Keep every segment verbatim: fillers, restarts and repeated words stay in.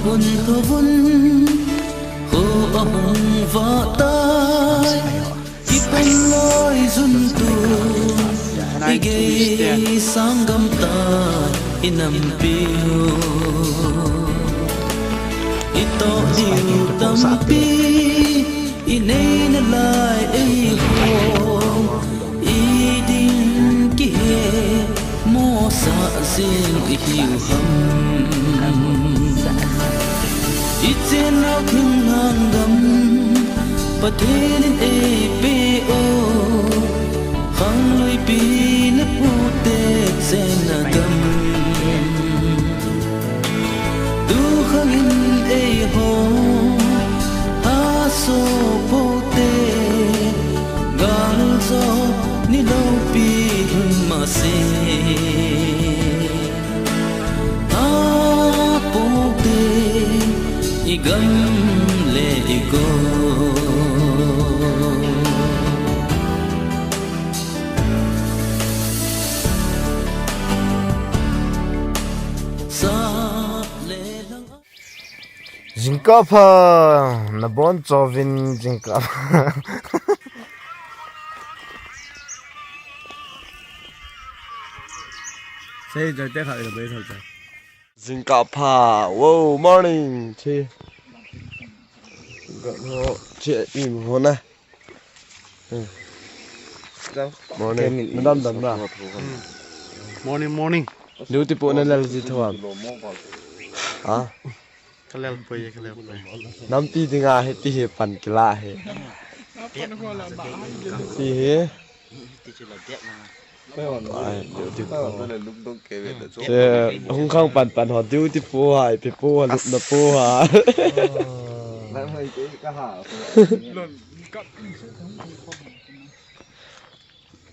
Mun thovun, kho ahung vah ta, i pang loi zun tu, i gei sanggam ta, i nampi u. I toh diu tampi, i nei nalai eiho, i ding kihe, mosah jing i hiu ham. I chenna thinglhang gam, Pathen in eipeh u, khanglui pi le pute chenna gam. Tukhang in eiho, aso pote, galjo ni loupi hun masi. Apote, i gam le i go. Sa le lang. Jingkah pha, nabonchauvin jingkah pha. Sei, joite kha, ila bai thal ta. Jingkah pha, wow, morning, che. Jingkah pha, che, im ho na. Hmm. Morning. Madam, dam na. Morning, morning. Duty po na lal ji thua. Ha? Ka lel poi, ka lel poi. Nampi dinga hi ti hi pan kila hi. Ti hi. Ai, duty po. Te, hung khang pan pan ho, duty po hai, pe po, lupna po ha.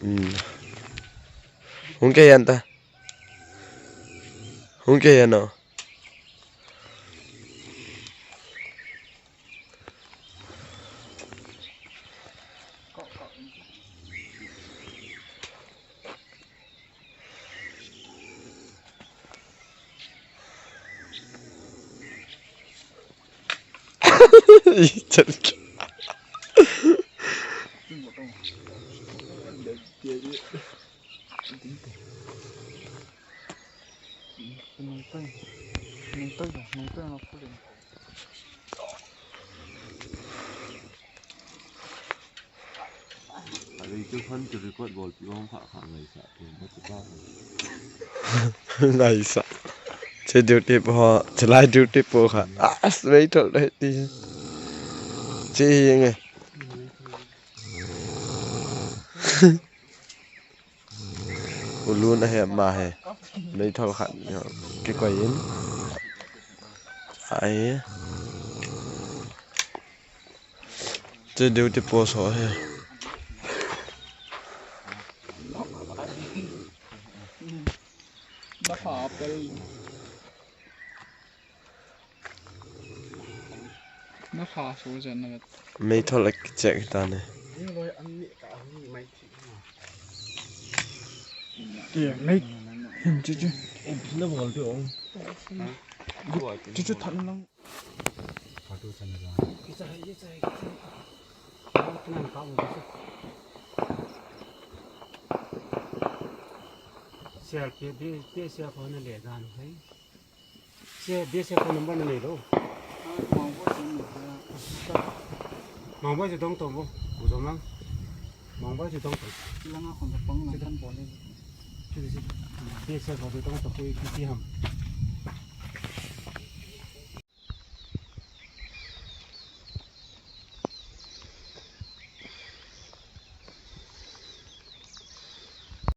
Hmm. Hung ke yan ta. Hung ke yan o. Ngaisah. Che duty po, che lai duty po kha. Ah, meithol dai ti. Che hi nge. Ulun ahi ama hi. Meithol khat kikoi in. Ai. Che duty post ho hi. Na kha so jen na vet. Meithol a kichek ta ne. Ti mei. Hin chu chu. Na bol ti ong. Chu chu than lang. Sia, pe, pe, pe, sia, phone le dan hai. Sia, pe, sia, phone number na nei lo. Mangbai se dong tong bo, ku jong lang. Mangbai se dong tong. Langa khong ka pang lang kan bol le. Pe, sia, phone dong tong ko ki ti ham.